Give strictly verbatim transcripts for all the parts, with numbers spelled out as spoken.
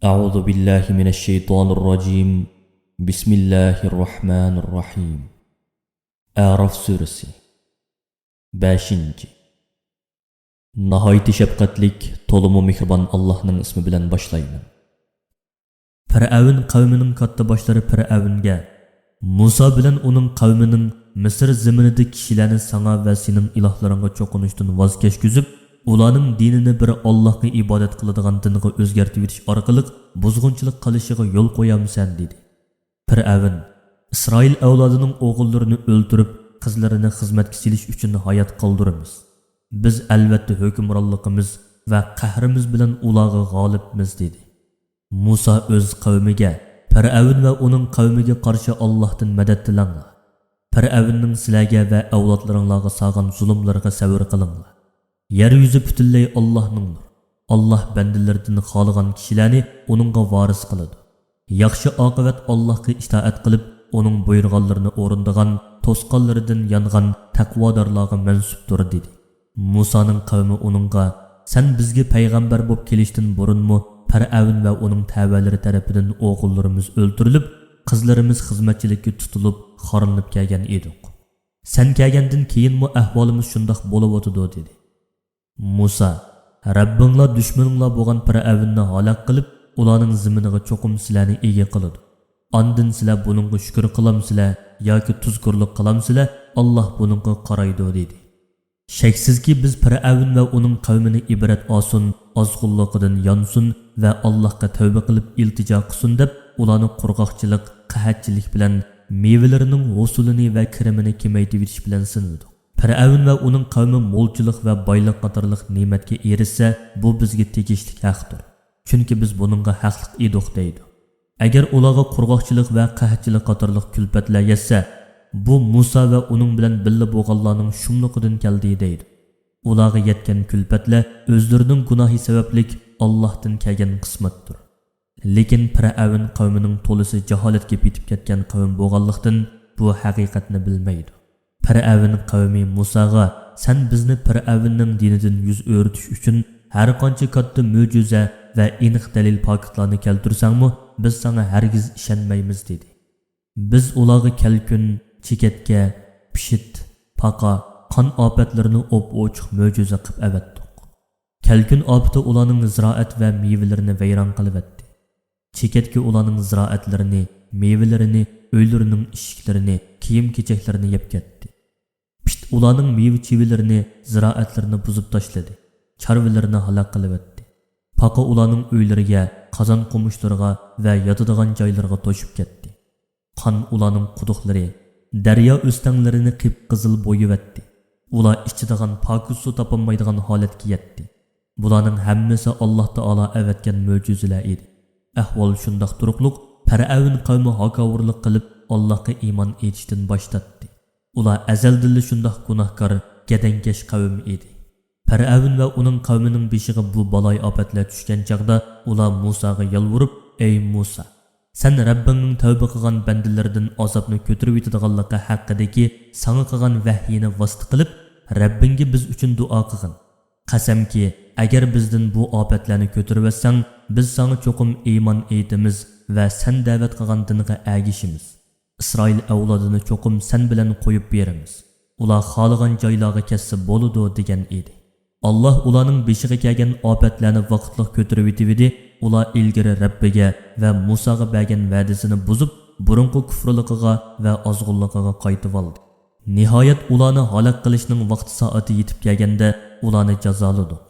أعوذ بالله من الشيطان الرجيم. بسم الله الرحمن الرحيم. ئەراف سۈرىسى. بەشىنچى. ناھايىتى شەپقەتلىك، تولىمۇ مېھرىبان ئاللاھنىڭ ئىسمى بىلەن باشلايمەن. پىرئەۋن قەۋمىنىڭ كاتتىباشلىرى پىرئەۋنگە، مۇسا بىلەن ئۇنىڭ قەۋمىنىڭ مىسىر زېمىنىدە كىشىلەرنى ساڭا ۋە سېنىڭ ئىلاھلىرىڭغا چوقۇنۇشتىن ۋاز كەچكۈزۈپ، ئۇلارنىڭ دىنىنى بىر ئاللاھقا ئىبادەت قىلىدىغان دىنغا ئۆزگەرتىۋېتىش ئارقىلىق بۇزغۇنچىلىق قىلىشىغا يول قويامسەن؟ دېدى. پىرئەۋن، ئىسرائىل ئەۋلادىنىڭ ئوغۇللىرىنى ئۆلتۈرۈپ، قىزلىرىنى خىزمەتكە سېلىش ئۈچۈن ھايات قالدۇرىمىز. بىز ئەلۋەتتە ھۆكۈمرانلىقىمىز ۋە قەھرىمىز بىلەن ئۇلارغا غالىبمىز، دېدى. مۇسا ئۆز قەۋمىگە، پىرئەۋن ۋە ئۇنىڭ قەۋمىگە قارشى ئاللاھتىن مەدەت تىلەڭلار. پىرئەۋننىڭ سىلەرگە ۋە ئەۋلادلىرىڭلارغا سالغان زۇلۇملىرىغا سەۋر قىلىڭلار. يەر يۈزى پۈتۈنلەي ئاللاھنىڭدۇر. ئاللاھ بەندىلىرىدىن خالىغان كىشىلەرنى ئۇنىڭغا ۋارىس قىلىدۇ. ياخشى ئاقىۋەت ئاللاھقا ئىتائەت قىلىپ، ئۇنىڭ بۇيرۇغانلىرىنى ئورۇندىغان، توسقانلىرىدىن يانغان تەقۋادارلارغا مەنسۇپتۇر، دېدى. مۇسانىڭ قەۋمى ئۇنىڭغا، سەن بىزگە پەيغەمبەر بولۇپ كېلىشتىن بۇرۇنمۇ پىرئەۋن ۋە ئۇنىڭ تەۋەلىرى تەرىپىدىن ئوغۇللىرىمىز ئۆلتۈرۈلۈپ، قىزلىرىمىز خىزمەتچىلىككە تۇتۇلۇپ، خارلىنىپ كەلگەن ئىدۇق. سەن كەلگەندىن كېيىنمۇ ئەھۋالىمىز شۇنداق بولۇۋاتىدۇ، دېدى. مۇسا، رەببىڭلار دۈشمىنىڭلار بولغان پىرئەۋننى ھالاك قىلىپ، ئۇلارنىڭ زېمىنىغا چوقۇم سىلەرنى ئىگە قىلىدۇ. ئاندىن سىلەر بۇنىڭغا شۈكۈر قىلامسىلەر ياكى تۇزكورلۇق قىلامسىلەر، ئاللاھ بۇنىڭغا قارايدۇ، دېدى. شەكسىزكى، بىز پىرئەۋن ۋە ئۇنىڭ قەۋمىنى ئىبرەت ئالسۇن، ئازغۇنلۇقىدىن يانسۇن ۋە ئاللاھقا تەۋبە قىلىپ ئىلتىجا قىلسۇن دەپ، ئۇلارنى قۇرغاقچىلىق، قەھەتچىلىك بىلەن مېۋىلىرىنىڭ ھوسۇلىنى ۋە كىرىمىنى كېمەيتىۋېتىش بىلەن سىنىدۇق. پىرئەۋن ۋە ئۇنىڭ قەۋمى مولچىلىق ۋە بايلىق قاتارلىق نېمەتكە ئېرىشسە، بۇ بىزگە تېگىشلىك ھەقتۇر. چۈنكى بىز بۇنىڭغا ھەقلىق ئىدۇق، دەيدۇ. ئەگەر ئۇلارغا قۇرغاقچىلىق ۋە قەھەتچىلىك قاتارلىق كۈلپەتلەر يەتسە، بۇ مۇسا ۋە ئۇنىڭ بىلەن بىللە بولغانلارنىڭ شۇملۇقىدىن كەلدى، دەيدۇ. ئۇلارغا يەتكەن كۈلپەتلەر ئۆزلىرىنىڭ گۇناھى سەۋەبلىك ئاللاھتىن كەلگەن قىسمەتتۇر. لېكىن پىرئەۋن قەۋمىنىڭ تولىسى جاھالەتكە پېتىپ كەتكەن قەۋم بولغانلىقتىن، بۇ ھەقىقەتنى بىلمەيدۇ. پىرئەۋن قەۋمى مۇساغا، سەن بىزنى پىرئەۋننىڭ دىنىدىن يۈز ئۆرۈتۈش ئۈچۈن ھەرقانچە كاتتا مۆجىزە ۋە ئېنىق دەلىل پاكىتلارنى كەلتۈرسەڭمۇ، بىز ساڭا ھەرگىز ئىشەنمەيمىز، دېدى. بىز ئۇلارغا كەلكۈن، چېكەتكە، پىشت، پاقا، قان ئاپەتلىرىنى ئوپئوچۇق مۆجىزە قىپ ئەۋەتتۇق. كەلكۈن ئاپىتى ئۇلارنىڭ زىرائەت ۋە مېۋىلىرىنى ۋەيران قىلىۋەتتى. چېكەتكە ئۇلارنىڭ زىرائەتلىرىنى، مېۋىلىرىنى، ئۆيلىرىنىڭ ئىشىكلىرىنى، كىيىم-كېچەكلىرىنى يەپ كەتتى. پىت ئۇلارنىڭ مېۋە-چېۋىلىرىنى، زىرائەتلىرىنى بۇزۇپ تاشلىدى. چارۋىلىرىنى ھالاك قىلىۋەتتى. پاقا ئۇلارنىڭ ئۆيلىرىگە، قازان-قومۇچلىرىغا ۋە ياتىدىغان جايلىرىغا توشۇپ كەتتى. قان ئۇلارنىڭ قۇدۇقلىرى، دەريا ئۆستەڭلىرىنى قىپقىزىل بويىۋەتتى. ئۇلار ئىچىدىغان پاكىز سۇ تاپالمايدىغان ھالەتكە يەتتى. بۇلارنىڭ ھەممىسى ئاللاھ تائالا ئەۋەتكەن مۆجىزىلەر ئىدى. ئەھۋال شۇنداق تۇرۇقلۇق، پەرئەۋن قەۋمى ھاكاۋۇرلۇق قىلىپ، ئاللاھقا ئىمان ئېيتىشتىن باش تارتتى. ئۇلار ئەزەلدىنلا شۇنداق گۇناھكار، گەدەڭكەش قەۋم ئىدى. پەرئەۋن ۋە ئۇنىڭ قەۋمىنىڭ بېشىغا بۇ بالايىئاپەتلەر چۈشكەن چاغدا، ئۇلار مۇساغا يالۋۇرۇپ، ئەي مۇسا! سەن رەببىڭنىڭ تەۋبە قىلغان بەندىلىرىدىن ئازابنى كۆتۈرۈۋېتىدىغانلىقى ھەققىدىكى ساڭا قىلغان ۋەھيىنى ۋاسىتە قىلىپ، رەببىڭگە بىز ئۈچۈن دۇئا قىلغىن. قەسەمكى، ئەگەر بىزدىن بۇ ئاپەتلەرنى كۆتۈرۈۋەتسەڭ، بىز ساڭا چوقۇم ئىمان ئېيتىمىز ۋە سەن دەۋەت قىلغان دىنغا ئەگىشىمىز. ئىسرائىل ئەۋلادىنى چوقۇم سەن بىلەن قويۇپ بېرىمىز. ئۇلار خالىغان جايلارغا كەتسە بولىدۇ، دېگەن ئىدى. ئاللاھ ئۇلارنىڭ بېشىغا كەلگەن ئاپەتلەرنى ۋاقىتلىق كۆتۈرۈۋېتىۋىدى، ئۇلار ئىلگىرى رەببىگە ۋە مۇساغا بەرگەن ۋەدىسىنى بۇزۇپ، بۇرۇنقى كۇفرلۇقىغا ۋە ئازغۇنلۇقىغا قايتىۋالدى. نىھايەت، ئۇلارنى ھالاك قىلىشنىڭ ۋاقتى سائىتى يېتىپ كەلگەندە، ئۇلارنى جازالىدۇق.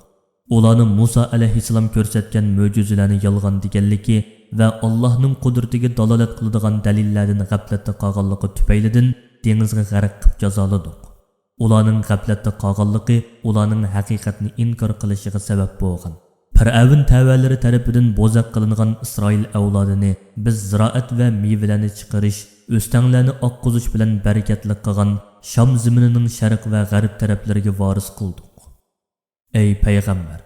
ئۇلارنى مۇسا ئەلەيھىسسالام كۆرسەتكەن مۆجىزىلەرنى يالغان دېگەنلىكى ۋە ئاللاھنىڭ قۇدرىتىگە دالالەت قىلىدىغان دەلىللەردىن غەپلەتتە قالغانلىقى تۈپەيلىدىن دېڭىزغا غەرق قىپ جازالىدۇق. ئۇلارنىڭ غەپلەتتە قالغانلىقى ئۇلارنىڭ ھەقىقەتنى ئىنكار قىلىشىغا سەۋەب بولغان. پىرئەۋن تەۋەلىرى تەرىپىدىن بوزەك قىلىنغان ئىسرائىل ئەۋلادىنى بىز زىرائەت ۋە مېۋىلەرنى چىقىرىش، ئۆستەڭلەرنى ئاققۇزۇش بىلەن بەرىكەتلىك قىلغان شام زېمىنىنىڭ شەرق ۋە غەرب تەرەپلىرىگە ۋارىس قىلدۇق. ئەي پەيغەمبەر!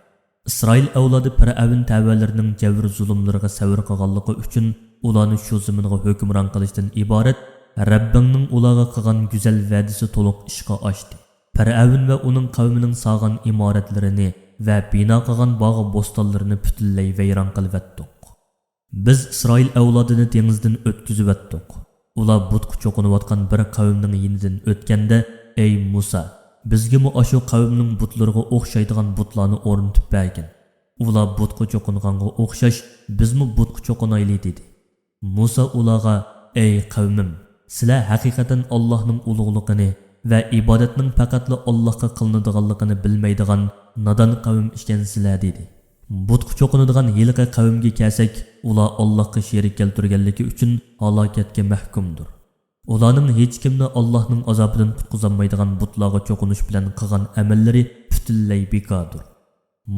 ئىسرائىل ئەۋلادى پىرئەۋن تەۋەلىرىنىڭ جەۋر-زۇلۇملىرىغا سەۋر قىلغانلىقى ئۈچۈن، ئۇلارنى شۇ زېمىنغا ھۆكۈمران قىلىشتىن ئىبارەت رەببىڭنىڭ ئۇلارغا قىلغان گۈزەل ۋەدىسى تولۇق ئىشقا ئاشتى. پىرئەۋن ۋە ئۇنىڭ قەۋمىنىڭ سالغان ئىمارەتلىرىنى ۋە بىنا قىلغان باغۇ-بوستانلىرىنى پۈتۈنلەي ۋەيران قىلىۋەتتۇق. بىز ئىسرائىل ئەۋلادىنى دېڭىزدىن ئۆتكۈزۈۋەتتۇق. ئۇلار بۇتقا چوقۇنۇۋاتقان بىر قەۋمنىڭ يېنىدىن ئۆتكەندە، ئەي مۇسا، بىزگىمۇ ئاشۇ قەۋمنىڭ بۇتلىرىغا ئوخشايدىغان بۇتلارنى ئورنىتىپ بەرگىن. ئۇلار بۇتقا چوقۇنغانغا ئوخشاش، بىزمۇ بۇتقا چوقۇنايلى، دېدى. مۇسا ئۇلارغا، ئەي قەۋمىم، سىلەر ھەقىقەتەن ئاللاھنىڭ ئۇلۇغلۇقىنى ۋە ئىبادەتنىڭ پەقەتلا ئاللاھقا قىلىنىدىغانلىقىنى بىلمەيدىغان نادان قەۋم ئىكەنسىلەر، دېدى. بۇتقا چوقۇنىدىغان ھېلىقى قەۋمگە كەلسەك، ئۇلار ئاللاھقا شېرىك كەلتۈرگەنلىكى ئۈچۈن ھالاكەتكە مەھكۇمدۇر. ئۇلارنىڭ ھېچكىمنى ئاللاھنىڭ ئازابىدىن قۇتقۇزالمايدىغان بۇتلارغا چوقۇنۇش بىلەن قىلغان ئەمەللىرى پۈتۈنلەي بىكاردۇر.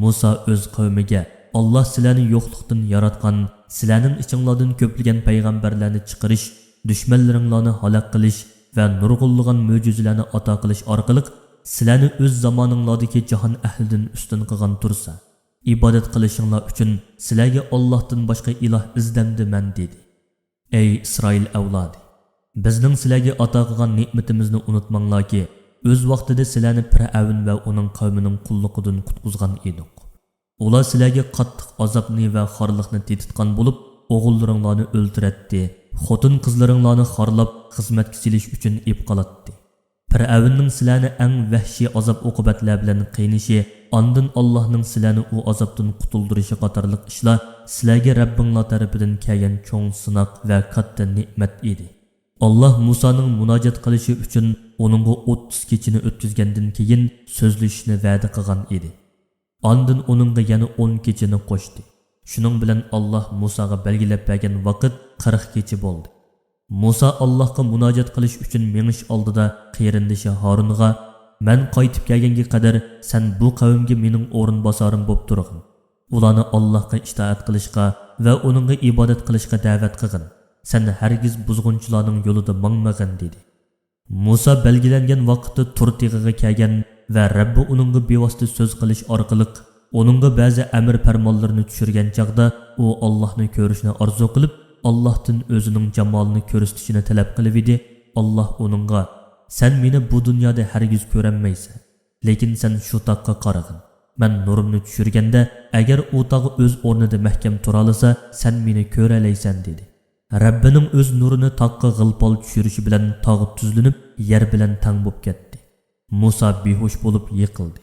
مۇسا ئۆز قەۋمىگە، ئاللاھ سىلەرنى يوقلۇقتىن ياراتقان، سىلەرنىڭ ئىچىڭلاردىن كۆپلىگەن پەيغەمبەرلەرنى چىقىرىش، دۈشمەنلىرىڭلارنى ھالاك قىلىش ۋە نۇرغۇنلىغان مۆجىزىلەرنى ئاتا قىلىش ئارقىلىق سىلەرنى ئۆز زامانىڭلاردىكى جاھان ئەھلىدىن ئۈستۈن قىلغان تۇرسا، ئىبادەت قىلىشىڭلار ئۈچۈن سىلەرگە ئاللاھتىن باشقا ئىلاھ ئىزدەمدىمەن، دېدى. ئەي ئىسرائىل ئەۋلادى! بىزنىڭ سىلەرگە ئاتا قىلغان نېمىتىمىزنى ئۇنتۇماڭلاركى، ئۆز ۋاقتىدا سىلەرنى پىرئەۋن ۋە ئۇنىڭ قەۋمىنىڭ قۇللۇقىدىن قۇتقۇزغان ئىدۇق. ئۇلار سىلەرگە قاتتىق ئازابنى ۋە خارلىقنى تېتىتقان بولۇپ، ئوغۇللىرىڭلارنى ئۆلتۈرەتتى، خوتۇن-قىزلىرىڭلارنى خارلاپ، خىزمەتكە سېلىش ئۈچۈن ئېلىپ قالاتتى. پىرئەۋننىڭ سىلەرنى ئەڭ ۋەھشىي ئازاب-ئوقۇبەتلەر بىلەن قىينىشى، ئاندىن ئاللاھنىڭ سىلەرنى ئۇ ئازابتىن قۇتۇلدۇرۇشى قاتارلىق ئىشلار سىلەرگە رەببىڭلار تەرىپىدىن كەلگەن چوڭ سىناق ۋە كاتتا نېمەت ئىدى. ئاللاھ مۇسانىڭ مۇناجات قىلىشى ئۈچۈن ئۇنىڭغا ئوتتۇز كېچىنى ئۆتكۈزگەندىن كېيىن سۆزلىشىشنى ۋەدە قىلغان ئىدى. ئاندىن ئۇنىڭغا يەنە ئون كېچىنى قوشتى. شۇنىڭ بىلەن ئاللاھ مۇساغا بەلگىلەپ بەرگەن ۋاقىت قىرىق كېچە بولدى. مۇسا ئاللاھقا مۇناجات قىلىش ئۈچۈن مېڭىش ئالدىدا قېرىندىشى ھارۇنغا، مەن قايتىپ كەلگەنگە قەدەر سەن بۇ قەۋمگە مېنىڭ ئورۇنباسارىم بولۇپ تۇرغىن. ئۇلارنى ئاللاھقا ئىتائەت قىلىشقا ۋە ئۇنىڭغا ئىبادەت قىلىشقا دەۋەت قىلغىن. سەن ھەرگىز بۇزغۇنچىلارنىڭ يولىدا ماڭمىغىن، دېدى. مۇسا بەلگىلەنگەن ۋاقىتتا تۇر تېغىغا كەلگەن ۋە رەببى ئۇنىڭغا بىۋاسىتە سۆز قىلىش ئارقىلىق ئۇنىڭغا بەزى ئەمر پەرمانلىرىنى چۈشۈرگەن چاغدا، ئۇ ئاللاھنى كۆرۈشنى ئارزۇ قىلىپ، ئاللاھتىن ئۆزىنىڭ جامالىنى كۆرسىتىشىنى تەلەپ قىلىۋىدى. ئاللاھ ئۇنىڭغا، سەن مېنى بۇ دۇنيادا ھەرگىز كۆرەلمەيسەن، لېكىن سەن شۇ تاغقا قارىغىن. مەن نۇرۇمنى چۈشۈرگەندە، ئەگەر ئۇ تاغ ئۆز ئورنىدا مەھكەم تۇرالىسا، سەن مېنى كۆرەلەيسەن، دېدى. رەببىنىڭ ئۆز نۇرىنى تاغقا غىلپال چۈشۈرۈشى بىلەن تاغ تۈزلىنىپ، يەر بىلەن تەڭ بولۇپ كەتتى. مۇسا بىھوش بولۇپ يىقىلدى.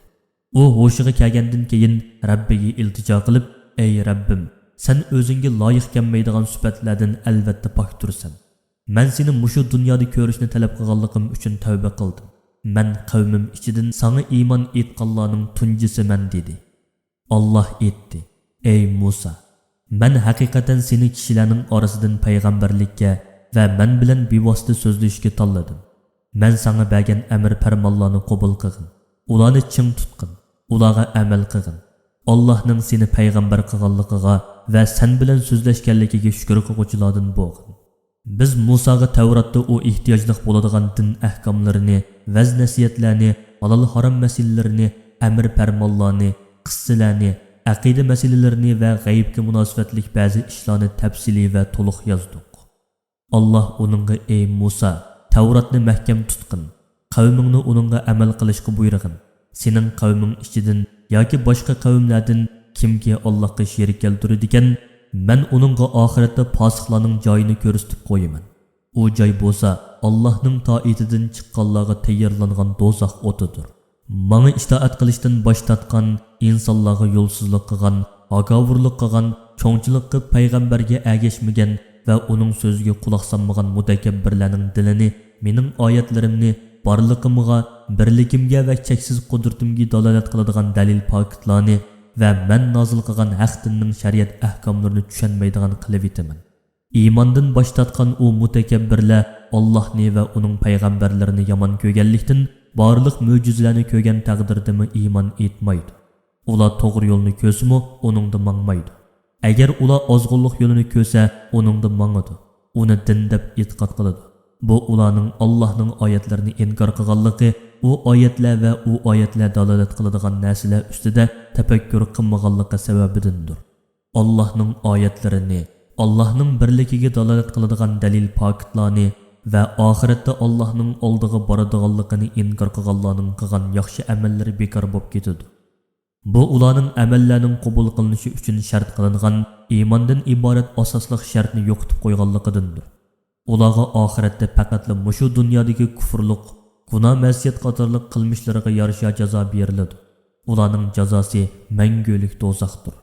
ئۇ ھوشىغا كەلگەندىن كېيىن رەببىگە ئىلتىجا قىلىپ، ئەي رەببىم، سەن ئۆزۈڭگە لايىق كەلمەيدىغان سۈپەتلەردىن ئەلۋەتتە پاكتۇرسەن. مەن سېنى مۇشۇ دۇنيادا كۆرۈشنى تەلەپ قىلغانلىقىم ئۈچۈن تەۋبە قىلدىم. مەن قەۋمىم ئىچىدىن ساڭا ئىمان ئېيتقانلارنىڭ تۇنجىسىمەن، دېدى. ئاللاھ ئېيتتى، ئەي مۇسا، مەن ھەقىقەتەن سېنى كىشىلەرنىڭ ئارىسىدىن پەيغەمبەرلىككە ۋە مەن بىلەن بىۋاسىتە سۆزلىشىشكە تاللىدىم. مەن ساڭا بەرگەن ئەمر پەرمانلارنى قوبۇل قىلغىن، ئۇلارنى چىڭ تۇتقىن، ئۇلارغا ئەمەل قىلغىن. ئاللاھنىڭ سېنى پەيغەمبەر قىلغانلىقىغا ۋە سەن بىلەن سۆزلەشكەنلىكىگە شۈكۈر قىلغۇچىلاردىن بولغىن. بىز مۇساغا تەۋراتتا ئۇ ئېھتىياجلىق بولىدىغان دىن ئەھكاملىرىنى، ۋەز-نەسىھەتلەرنى، ھالال-ھارام مەسىلىلىرىنى، ئەمر-پەرمانلارنى، قىسسىلەرنى، ئەقىدە مەسىلىلىرىنى ۋە غەيىبكە مۇناسىۋەتلىك بەزى ئىشلارنى تەپسىلىي ۋە تولۇق يازدۇق. ئاللاھ ئۇنىڭغا، ئەي مۇسا، تەۋراتنى مەھكەم تۇتقىن، قەۋمىڭنى ئۇنىڭغا ئەمەل قىلىشقا بۇيرۇغىن. سېنىڭ قەۋمىڭ ئىچىدىن ياكى باشقا قەۋملەردىن كىمكى ئاللاھقا شېرىك كەلتۈرىدىكەن، مەن ئۇنىڭغا ئاخىرەتتە پاسىقلارنىڭ جايىنى كۆرسىتىپ قويىمەن. ئۇ جاي بولسا ئاللاھنىڭ تائىتىدىن چىققانلارغا تەييارلانغان دوزاخ ئوتىدۇر. ماڭا ئىتائەت قىلىشتىن باش تارتقان، ئىنسانلارغا يولسىزلىق قىلغان، ھاكاۋۇرلۇق قىلغان، چوڭچىلىق قىلىپ پەيغەمبەرگە ئەگەشمىگەن ۋە ئۇنىڭ سۆزىگە قۇلاق سالمىغان مۇتەكەببىرلەرنىڭ دىلىنى مېنىڭ ئايەتلىرىمنى، بارلىقىمغا، بىرلىكىمگە ۋە چەكسىز قۇدرىتىمگە دالالەت قىلىدىغان دەلىل پاكىتلارنى ۋە مەن نازىل قىلغان ھەق دىننىڭ شەرىئەت ئەھكاملىرىنى چۈشەنمەيدىغان قىلىۋېتىمەن. ئىماندىن باش تارتقان ئۇ مۇتەكەببىرلەر ئاللاھنى ۋە ئۇنىڭ پەيغەمبەرلىرىنى يامان كۆرگەنلىكتىن، بارلىق مۆجىزىلەرنى كۆرگەن تەقدىردىمۇ ئىمان ئېيتمايدۇ. ئۇلار توغرا يولنى كۆرسىمۇ، ئۇنىڭدا ماڭمايدۇ. ئەگەر ئۇلار ئازغۇنلۇق يولىنى كۆرسە، ئۇنىڭدا ماڭىدۇ، ئۇنى دىن دەپ ئېتىقاد قىلىدۇ. بۇ ئۇلارنىڭ ئاللاھنىڭ ئايەتلىرىنى ئىنكار قىلغانلىقى، ئۇ ئايەتلەر ۋە ئۇ ئايەتلەر دالالەت قىلىدىغان نەرسىلەر ئۈستىدە تەپەككۇر قىلمىغانلىقى سەۋەبىدىندۇر. ئاللاھنىڭ ئايەتلىرىنى، ئاللاھنىڭ بىرلىكىگە دالالەت قىلىدىغان دەلىل پاكىتلارنى ۋە ئاخىرەتتە ئاللاھنىڭ ئالدىغا بارىدىغانلىقىنى ئىنكار قىلغانلارنىڭ قىلغان ياخشى ئەمەللىرى بىكار بولۇپ كېتىدۇ. بۇ ئۇلارنىڭ ئەمەللەرنىڭ قوبۇل قىلىنىشى ئۈچۈن شەرت قىلىنغان ئىماندىن ئىبارەت ئاساسلىق شەرتنى يوقىتىپ قويغانلىقىدىندۇر. ئۇلارغا ئاخىرەتتە پەقەتلا مۇشۇ دۇنيادىكى كۇفرلۇق، گۇناھ-مەسىيەت قاتارلىق قىلمىشلىرىغا يارىشا جازا بېرىلىدۇ. ئۇلارنىڭ جازاسى مەڭگۈلۈك دوزاختۇر.